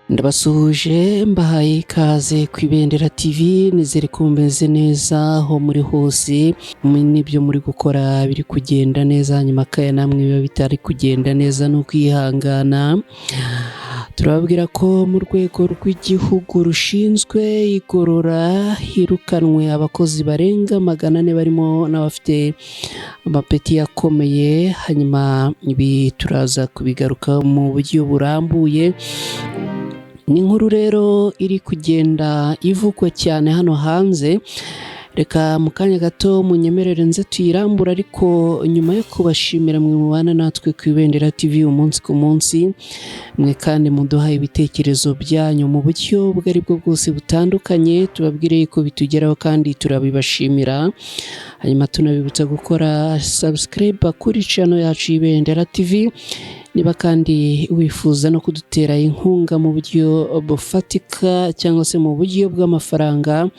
Ndabasuhuje, mbahaye ikaze ku Ibendera TV. Nizere ko mumeze neza aho muri hose, n'ibyo muri gukora biri kugenda neza. Hanyuma kandi namwe biba bitari kugenda neza ni ukwihangana. Turababwira ko mu rwego rw'igihugu rushinzwe igorora hirukanwe abakozi barenga 400, barimo n'abafite amapeti akomeye. Hanyuma ibi turaza kubigaruka mu buryo burambuye. Ni inkuru rero iri kugenda ivugwa cyane hano hanze. Reka mu kanya gato munyemerere nze tuyirambura, ariko nyuma yo kubashimira mwe mubana natwe ku Ibendera TV umunsi ku munsi, mwe kandi muduha ibitekerezo byanyu mu buryo ubwo ari bwo bwose butandukanye, tubabwire yuko bitugeraho kandi turabibashimira. Hanyuma tunabibutsa gukora subscribe kuri channel yacu y'Ibendera TV. Niba kandi wifuza no kudutera inkunga mu buryo bufatika cyangwa se mu buryo bw'amafaranga,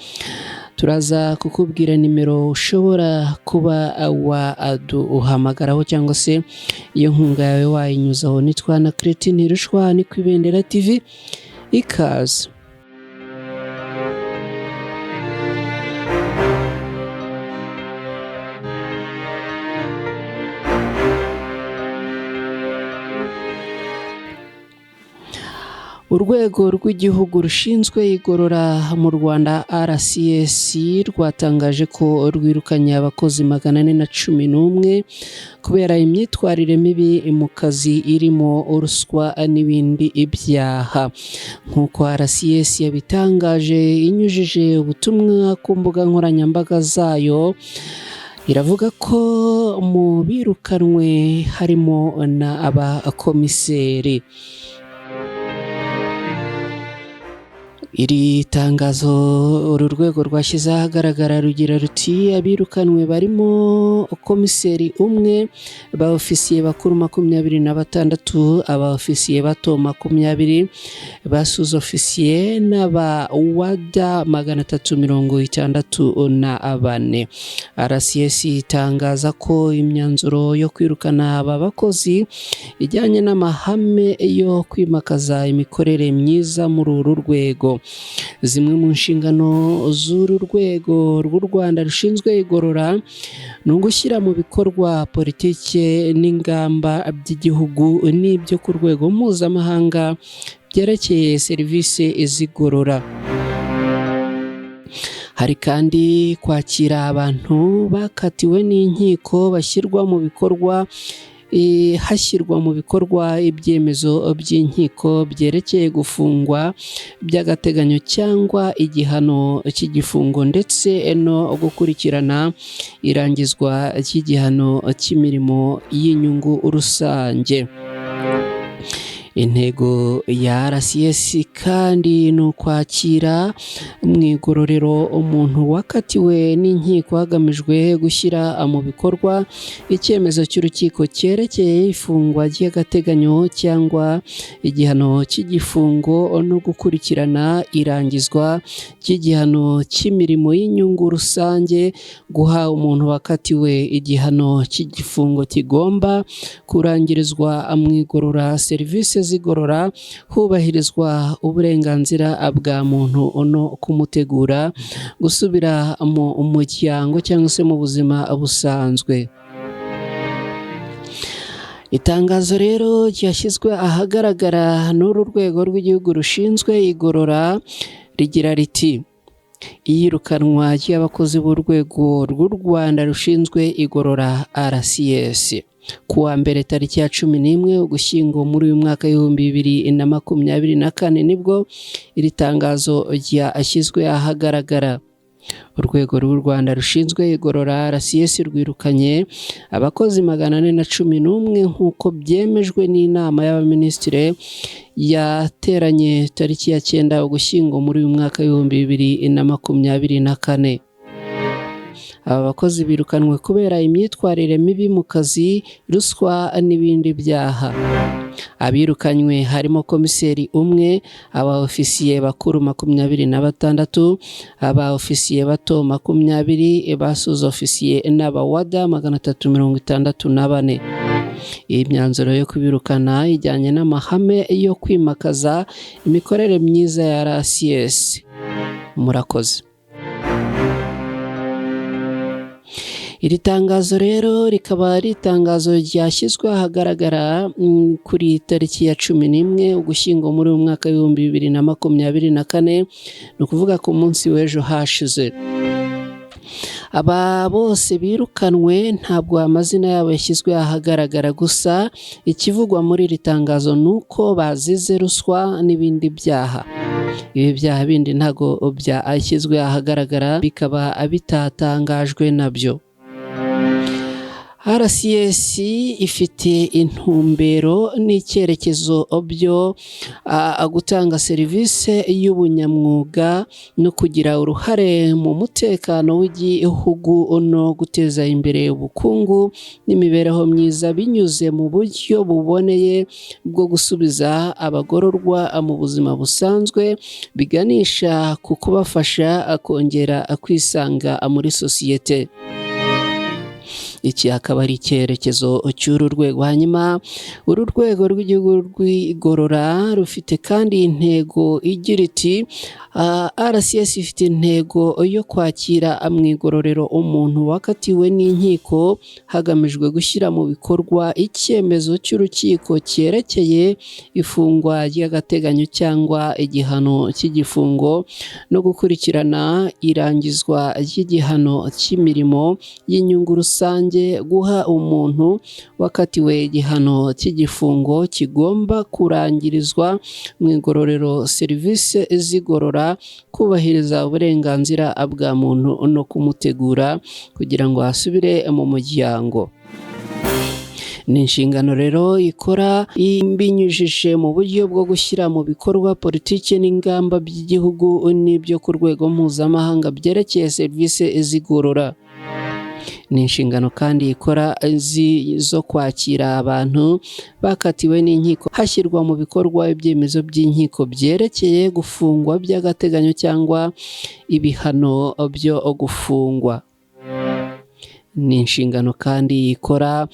turaza kukubwira nimero ushobora kuba waduhamagaraho cyangwa se iyo nkunga yawe wayinyuzaho. Nitwa na Christine Ntirushwa, ni ku Ibendera TV. Ikaze. Urwego rw'igihugu rushinzwe igorora mu Rwanda, RCS, rwatangaje ko rwirukanye abakozi 411 kubera imyitwarire mibi mu kazi irimo ruswa n'ibindi ibyaha. Nk'uko RCS yabitangaje inyujije ubutumwa ku mbuga nkoranyambaga zayo, iravuga ko mu birukanwe harimo na abakomiseri. Iri tangazo uru rwego rwashyize ahagaragara rugira ruti: "Abirukanwe barimo komiseri umwe, ba ofisiye bakuru 26, aba ofisiye bato 20, ba sous-officier n'aba wada 364." RCS itangaza ko imyanzuro yo kwirukana aba bakozi ijyanye n'amahame yo kwimakaza imikorere myiza muri uru rwego. Zimwe mu nshingano z'uru rwego rw'u Rwanda rushinzwe igorora ni ugushyira mu bikorwa politiki n'ingamba by'igihugu n'ibyo ku rwego mpuzamahanga byerekeye serivisi z'igorora. Hari kandi kwakira abantu bakatiwe n'inkiko bashyirwa mu bikorwa hashyirwa mu bikorwa ibyemezo by'inkiko byerekeye gufungwa by'agateganyo cyangwa igihano cy'igifungo, ndetse no gukurikirana irangizwa ry'igihano cy'imirimo y'inyungu rusange. Intego ya RCS kandi ni ukwakira mu igororero umuntu wakatiwe n'inkiko hagamijwe gushyira mu bikorwa icyemezo cy'urukiko cyerekeye ifungwa ry'agateganyo cyangwa igihano cy'igifungo, no gukurikirana irangizwa ry'igihano cy'imirimo y'inyungu rusange, guha umuntu wakatiwe igihano cy'igifungo kigomba kurangirizwa mu igorora serivisi z'igorora hubahirizwa uburenganzira bwa muntu, no kumutegura gusubira mu muryango cyangwa se mu buzima busanzwe. Itangazo rero ryashyizwe ahagaragara n'uru rwego rw'igihugu rushinzwe igorora rigira riti: "Iyirukanwa ry'abakozi b'urwego rw'u Rwanda rushinzwe igorora, RCS, ku wa mbere tariki ya 11 Ugushyingo muri uyu mwaka w'2024 nibwo iri tangazo ryashyizwe ahagaragara. Urwego rw'u Rwanda rushinzwe igorora, RCS, rwirukanye abakozi 411 nk'uko byemejwe n'inama y'abaminisitiri yateranye tariki ya 9 Ugushyingo muri uyu mwaka w'2024. Aba bakozi birukanwe kubera imyitwarire mibi mu kazi, ruswa n'ibindi byaha. Abirukanywe harimo komiseri umwe, aba ofisiye bakuru 26, aba ofisiye bato 20, ba sous-officier n'abawada 364." Iyi myanzuro yo kubirukana ijyanye n'amahame yo kwimakaza imikorere myiza ya RCS. Murakoze. Iri tangazo rero rikaba ari itangazo ryashyizwe ahagaragara kuri tariki ya 11 Ugushyingo muri uyu mwaka w'2024, ni ukuvuga ku munsi w'ejo hashize. Aba bose birukanwe ntabwo amazina yabo yashyizwe ahagaragara, gusa ikivugwa muri iri tangazo ni uko bazize ruswa n'ibindi byaha. Ibi byaha bindi ntabwo byashyizwe ahagaragara, bikaba bitatangajwe nabyo. RCS ifite intumbero n'icyerekezo byo gutanga serivisi y'ubunyamwuga no kugira uruhare mu mutekano w'igihugu no guteza imbere ubukungu n'imibereho myiza binyuze mu buryo buboneye bwo gusubiza abagororwa mu buzima busanzwe, biganisha ku kubafasha kongera kwisanga muri sosiyete. Iki akaba ari icyerekezo cy'uru rwego. Hanyuma uru rwego rw'igihugu rw'igorora rufite kandi intego igira iti RCS ifite intego yo kwakira mu igororero umuntu wakatiwe n'inkiko hagamijwe gushyira mu bikorwa icyemezo cy'urukiko cyerekeye ifungwa ry'agateganyo cyangwa igihano cy'igifungo no gukurikirana irangizwa ry'igihano cy'imirimo y'inyungu rusange, guha umuntu wakatiwe igihano cy'igifungo kigomba kurangirizwa mu igororero serivisi z'igorora, kubahiriza uburenganzira bwa muntu no kumutegura kugira ngo asubire mu muryango. Ni inshingano rero ikora ibinyujije mu buryo bwo gushyira mu bikorwa politiki n'ingamba by'igihugu n'ibyo ku rwego mpuzamahanga byerekeye serivisi z'igorora. Ni inshingano kandi ikora zo kwakira abantu bakatiwe n'inkiko hashyirwa mu bikorwa ibyemezo by'inkiko byerekeye gufungwa by'agateganyo cyangwa ibihano byo gufungwa. Ni inshingano kandi ikora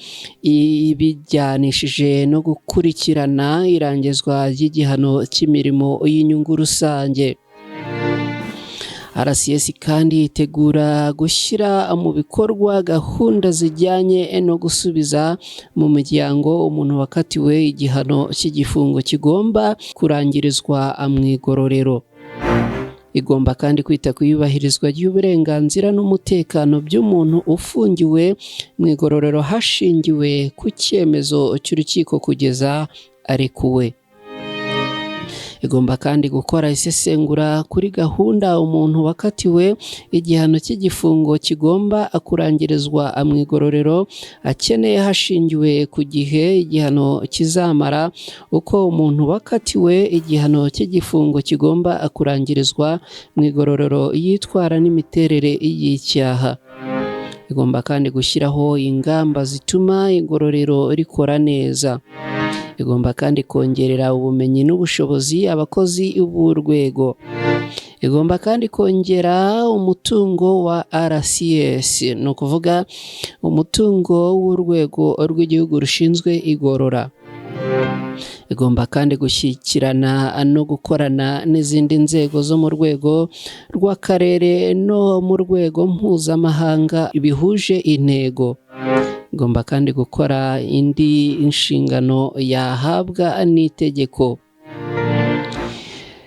ibijyanishije no gukurikirana irangizwa ry'igihano cy'imirimo y'inyungu rusange. RCS kandi itegura gushyira mu bikorwa gahunda zijyanye no gusubiza mu muryango umuntu wakatiwe igihano cy'igifungo kigomba kurangirizwa mu igororero. Igomba kandi kwita ku iyubahirizwa ry'uburenganzira n'umutekano by'umuntu ufungiwe mu igororero hashingiwe ku cyemezo cy'urukiko kugeza arekuwe. Igomba kandi gukora isesengura kuri gahunda umuntu wakatiwe igihano cy'igifungo kigomba kurangirizwa mu igororero akeneye hashingiwe ku gihe igihano kizamara, uko umuntu wakatiwe igihano cy'igifungo kigomba kurangirizwa mu igororero yitwara n'imiterere y'icyaha. Igomba kandi gushyiraho ingamba zituma igororero rikora neza. Igomba kandi kongerera ubumenyi n'ubushobozi abakozi b'urwego. Igomba kandi kongera umutungo wa RCS, ni ukuvuga umutungo w'urwego rw'igihugu rushinzwe igorora. Igomba kandi gushyikirana no gukorana n'izindi nzego zo mu rwego rw'akarere no mu rwego mpuzamahanga bihuje intego. Igomba kandi gukora indi nshingano yahabwa n'itegeko.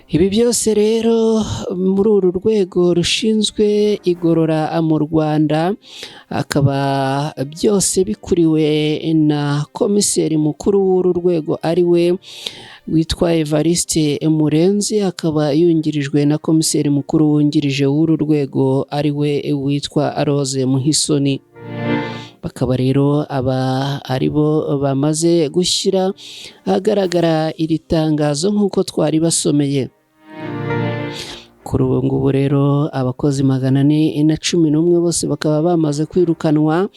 Ibi byose rero muri uru rwego rushinzwe igorora mu Rwanda, akaba byose bikuriwe na komiseri mukuru w'uru rwego ari we witwa Evariste Murenzi, akaba yungirijwe na komiseri mukuru wungirije w'uru rwego ari we witwa Rose Muhisoni. Bakaba rero aba ari bo bamaze gushyira ahagaragara iri tangazo nk'uko twari basomeye. Kuri ubu ngubu rero abakozi 411 bose bakaba bamaze kwirukanwa,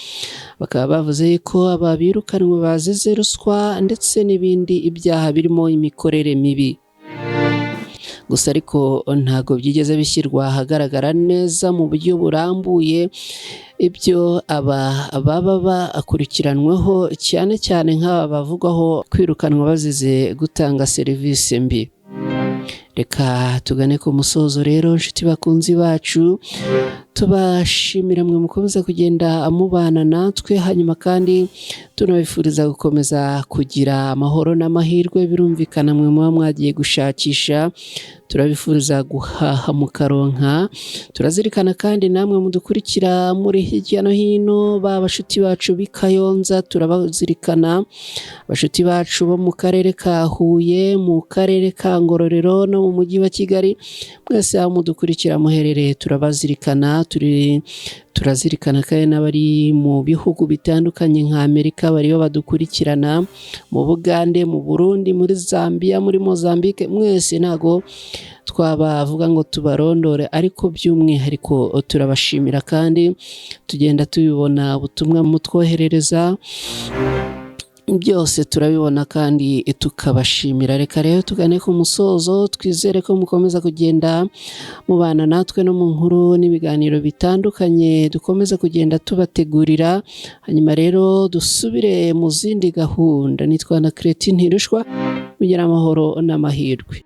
bakaba bavuze ko aba birukanwe bazize ruswa ndetse n'ibindi ibyaha birimo imikorere mibi. Gusa ariko ntabwo byigeze bishyirwa ahagaragara neza mu buryo burambuye ibyo aba baba bakurikiranweho, cyane cyane nk'aba bavugwaho kwirukanwa bazize gutanga serivisi mbi. Reka tugane ku musozo rero, inshuti bakunzi bacu, tubashimira mwe mukomeza kugenda mubana natwe, hanyuma kandi tunabifuriza gukomeza kugira amahoro n'amahirwe. Birumvikana mwe muba mwagiye gushakisha, turabifuriza guhaha mukaronka. Turazirikana kandi namwe mudukurikira muri hirya no hino, ba bashuti bacu b'i Kayonza turabazirikana, bashuti bacu bo mu karere ka Huye, mu karere ka Ngororero no mu mujyi wa Kigali, mwese aho mudukurikira muherereye turabazirikana. Turazirikana kandi n'abari mu bihugu bitandukanye nka Amerika bariyo badukurikirana, mu Bugande, mu Burundi, muri Zambia, muri Mozambique, mwese ntago twabavuga ngo tubarondore, ariko by'umwihariko turabashimira kandi tugenda tubibona ubutumwa mutwoherereza byose turabibona kandi tukabashimira. Reka rero tugane ku musozo, twizere ko mukomeza kugenda mubana natwe no mu nkuru n'ibiganiro bitandukanye dukomeza kugenda tubategurira. Hanyuma rero dusubire mu zindi gahunda. Nitwa na Cretin Ntirushwa, mugira amahoro n'amahirwe.